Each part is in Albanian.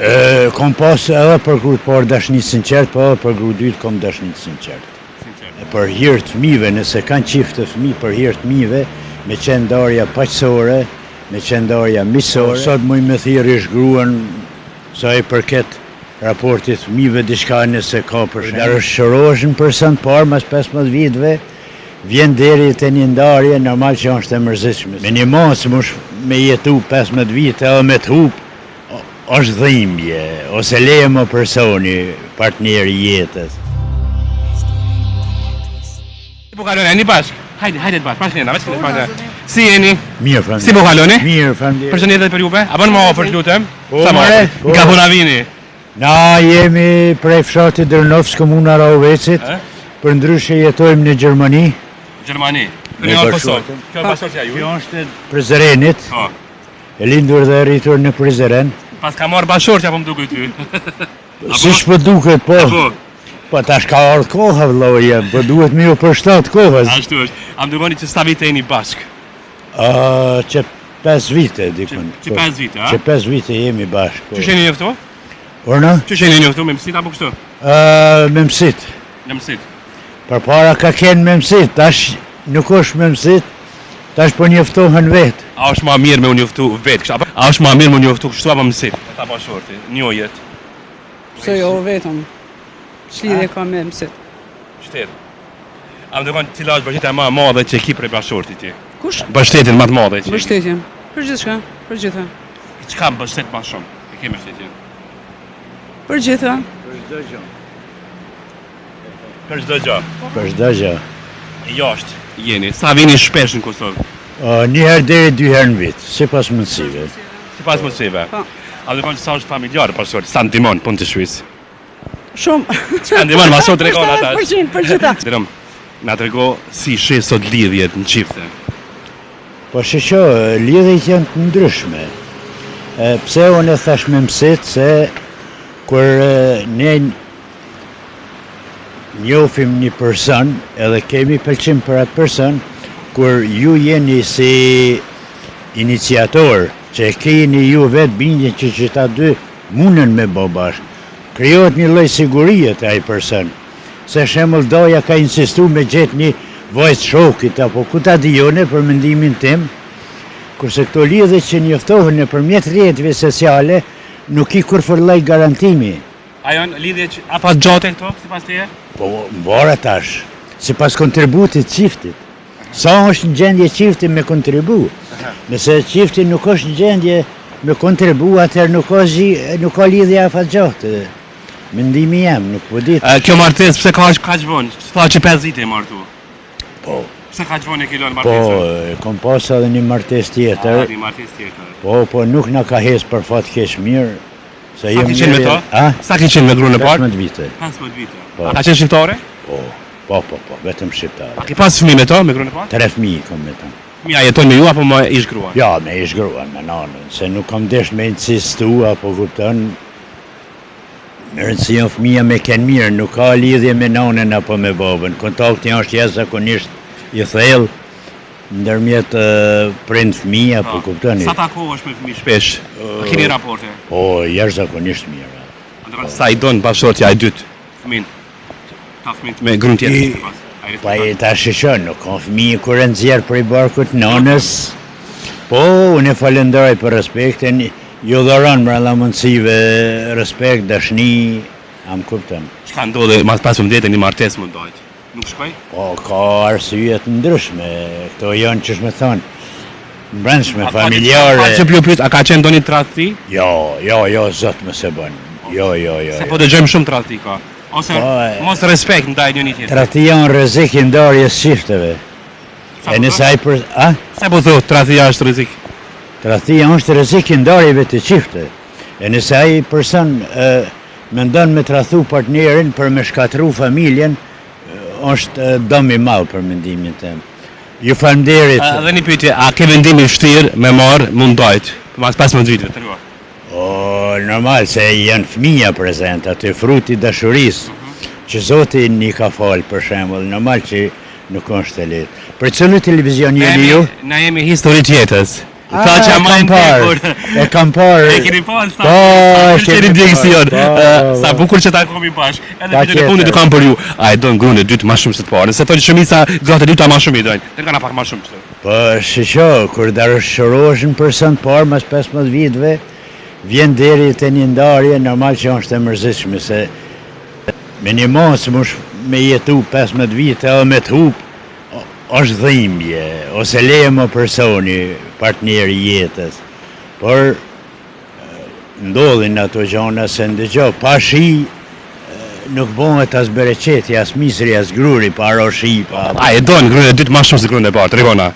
E, kom pas edhe për gru të parë dashni të sinqert, po edhe për gru të dytë kom dashni të sinqert. E për hir të fëmijëve, nëse kanë çifte fëmijë për hir të fëmijëve, me qenë ndarja paqësore, me qenë ndarja miqësore. Sot muj me thirrë ish gruan sa i përket raportit fëmijëve diçka nëse ka për shembull. Dashurohesh në person të parë mas 15 viteve, vjen deri te një ndarje, normal që është e mërzitshme. Me një masë mush me jetu 15 vite edhe me të hup, është dhimbje, ose leje më personi, partneri i jetës. Si po kaloni, jeni bashkë? Hajde, hajde të bashkë, bashkë jena, bashkë jena. Si jeni? Mirë, faleminderit. Si po kaloni? Mirë, faleminderit. Përshëndetje për juve. A bën më afër, lutem? Po, Sa më more, afër? po. Nga po na vini? Na jemi prej fshatit Drnovc, komuna Rahovecit, E? përndryshe jetojmë në Gjermani. Gjermani. Me Në Kosovë. bashkëshorten. Kjo është bashkëshortja juaj. Kjo është e Prizrenit, Po. e lindur dhe e rritur në Prizren. Pas ka marrë bashkëshortja po më duket ty. Siç po duket, po. Po. Po tash ka ardhur koha vëllai jem, po duhet me ju përshtat kohës. Ashtu është. A më dërgoni që sa vite jeni bashkë? Ë, që 5 vite dikun. Që- që 5 vite, a? Që 5 vite jemi bashkë. Po. Qysh jeni njoftu? Orna? Qysh jeni njoftu me mësit apo kështu? Ë, me mësit. Në mësit. Përpara ka qenë me mësit, tash nuk është me mësit, tash po njoftohen vetë. A është ma mirë me u njoftu vetë kështu apo? A është ma mirë me u njoftu kështu apo mësit? E tha bashkëshorti, njohjet. Pse jo vetëm? Ç'lidhje ka me mësit? Vështirë. A më dërgon cila është mbështetja më e madhe që e ki prej bashkëshortit ti? Kush? Mbështetjen më të madhe që e ki. Mbështetjen. Për gjithçka, për gjitha. Çka mbështet më shumë? E ke mbështetjen? Për gjitha. Për çdo gjë. Për çdo gjë. Për çdo gjë. Jashtë jeni. Sa vini shpesh në Kosovë? Ë, një herë deri dy herë në vit, sipas mundësive. Sipas mundësive. Po. A më dërgon sa është familjar bashkëshorti? Sa ndihmon punë të shtëpisë? Shumë. Çka ndihmon ma sot tregon ata? 70% për gjitha. Drëm, na trego si sheh sot lidhjet në çifte. Po shiqo, lidhjet janë të ndryshme. E, pse unë e thash me mësit, se kur e, ne njofim një person edhe kemi pëlqim për atë person, kur ju jeni si iniciator, që e keni ju vetë bindjen që qëta dy mundën me bo bashkë, krijohet një lloj sigurie te ai person. Se shembull daja ka insistu me gjetë një vajzë shokit apo ku ta di unë për mendimin tim, kurse këto lidhje që njoftohen nëpërmjet rrjeteve sociale nuk ki kurrfarë lloj garantimi. A janë lidhje që afatgjate këto sipas teje? Po varet tash, sipas kontributit çiftit. Sa është në gjendje çifti me kontribu? Nëse çifti nuk është në gjendje me kontribu, atëherë nuk ka zi, nuk ka lidhje afatgjatë. Mendimi jem, nuk po di. E, kjo martesë pse ka kaq vonë? Tha që 5 vite e martu. Po. Pse kaq vonë e ke lënë Po, martesën? e kom pas edhe një martesë tjetër. A, një martesë tjetër. Po, po nuk na ka hes për fat keq mirë. Se Sa jemi ke qenë me to? A? Sa ke qenë me gruan e parë? 15 vite. 15 vite. Po. A ka qenë shqiptare? Po, po, po, po, vetëm shqiptare. A ke pas fëmijë me to, me gruan e parë? Tre fëmijë kom me to. Fëmija jeton me ju apo me ish gruan? Ja, me ish gruan, me nanën, se nuk kam desh me insistu, apo kupton, me rëndësi janë fëmija me kenë mirë, nuk ka lidhje me nanën apo me babën. Kontakti është jashtëzakonisht i thellë ndërmjet prind fëmijë, apo kuptoni. Sa takohesh me fëmijë shpesh? A keni raporte? Po, jashtëzakonisht mirë. A Sa i don bashkëshortja e dytë fëmin? Ka fëmijë me gruan tjetër që pas. A i Pa e ta shiqon, nuk ka fëmijë kur e nxjerr prej barkut nanës. Po, unë e falenderoj për respektin, ju dhuron brenda mundësive respekt, dashni, a më kupton. Çka ndodhi mas 15 vite një martesë më dojt? Nuk shkoi? Po, ka arsye të ndryshme, këto janë qysh me thonë, mbrendshme, familjare. Pa që pjo pyet, a ka qenë ndonjë tradhti? Jo, jo, jo, zot mos e bën. Jo, jo, jo. Se jo. po dëgjojmë shumë tradhti ka. Ose Po, e- mos respekt ndaj njëri tjetrit. Tradhtia është rrezik i ndarjes çifteve. Sa E po nëse thot? ai për, a? Sa po thot tradhtia është rrezik? Tradhtia është rrezik i ndarjeve të çifteve. E nëse ai person e, mendon me tradhtu partnerin për me shkatërru familjen, e, është e, dëm i madh për mendimin tim. Ju faleminderit. Dhe një pyetje, a ke vendim i vështirë me marr mundojt? Mas 15 viteve, trego. O, normal se janë fëmija prezent aty, fruti i dashurisë, që Zoti një ka falë për shembull, normal që nuk është e lehtë. Për cilin televizion jeni ju? Na jemi histori të jetës. Tha që e kam parë. E kam parë. E keni parë sa. Po, e keni direksion. Po, po, sa bukur që takohemi bashkë. Edhe pyetjen e fundit e kam për ju. A e don gruan e dytë më shumë se të parën? Se thonë shumica gratë e dyta më shumë i dojnë. Tregona pak më shumë kështu. Po, shiqo, kur dashurohesh në person të parë mas 15 viteve, vjen deri te një ndarje, normal që është e mërzitshme se me një masë mush me jetu 15 vite edhe me të hup, është dhimbje, ose leje më personi, partneri i jetës, por ndodhin ato gjana se ndëgjo, pa shi nuk bëhet as bereqeti, as misri, as gruri, pa ra shi, pa... A e don gruan e dytë ma shumë se gruan e parë, tregona?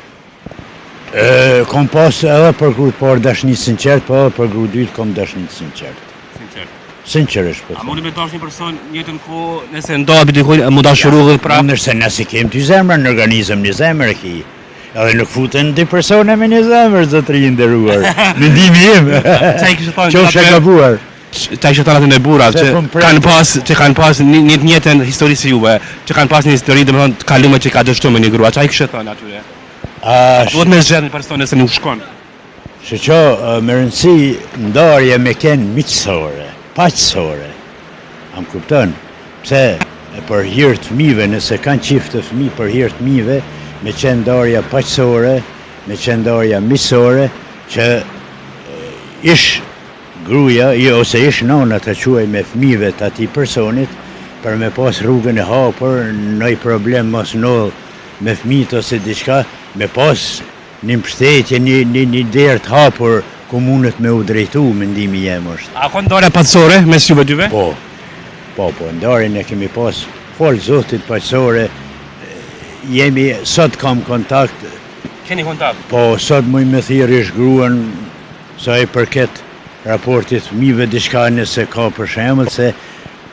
E, kom pas edhe për gru të parë dashni sinqert, po edhe për gru dytë kom dashni sinqert. Sinqert. Sinqerisht po. A mundi me dashtë një person njëjtën kohë, nëse ndahet me dikujt, mu dashuru dhe prapë? Nëse nëse kem dy zemra në organizëm, një zemër e ki. Edhe nuk futen dy persona me një zemër, zotëri i nderuar. Mendimi im. Ça i kishe thënë? Qofsha gabuar. Ça i kishe thënë atyne burrave që kanë pas, që kanë pas një një të njëjtën histori si juve, që kanë pas një histori domethënë të kalume që ka dështuar me një grua, ça i kishe thënë atyre? A duhet me zgjedh një person nëse nuk shkon? Shiqo, me rëndësi ndarje me kenë miqësore, paqësore. A më kupton? Pse për hir të fëmijëve, nëse kanë qejf të fëmijë për hir të fëmijëve, me qenë ndarja paqësore, me qenë ndarja miqësore, që ish gruja, jo, ose ish nona ta quajmë e fëmijëve të atij personit, për me pas rrugën e hapur, noj problem mos ndodh me fëmijët ose diçka, me pas një mbështetje, një, një, një derë të hapur ku mundet me u drejtu, mendimi jem është. A ka ndarja paqësore mes juve dyve? Po, po, po, ndarjen e kemi pas, falë Zotit paqësore, jemi, sot kam kontakt. Keni kontakt? Po, sot muj me thirrë ish gruan, sa i përket raportit fëmijëve diçka nëse ka për shembull se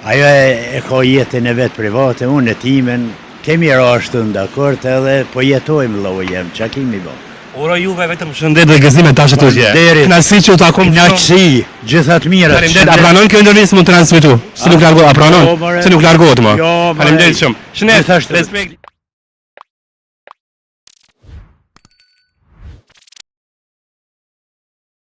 ajo e, e ka jetën e vet private, unë e timen, Kemi ra ashtu në dakord edhe po jetojmë vllau jem, ça kemi bo. Uroj juve vetëm shëndet dhe gëzime tash e tutje. Kënaqësi që u takum. Kënaqësi, gjitha të mirat. Faleminderit. A pranon kjo intervistë mu transmetu? Se nuk largohet, a pranon? Po, Se nuk largohet më. Jo, Faleminderit shumë. Shëndet. Respekt.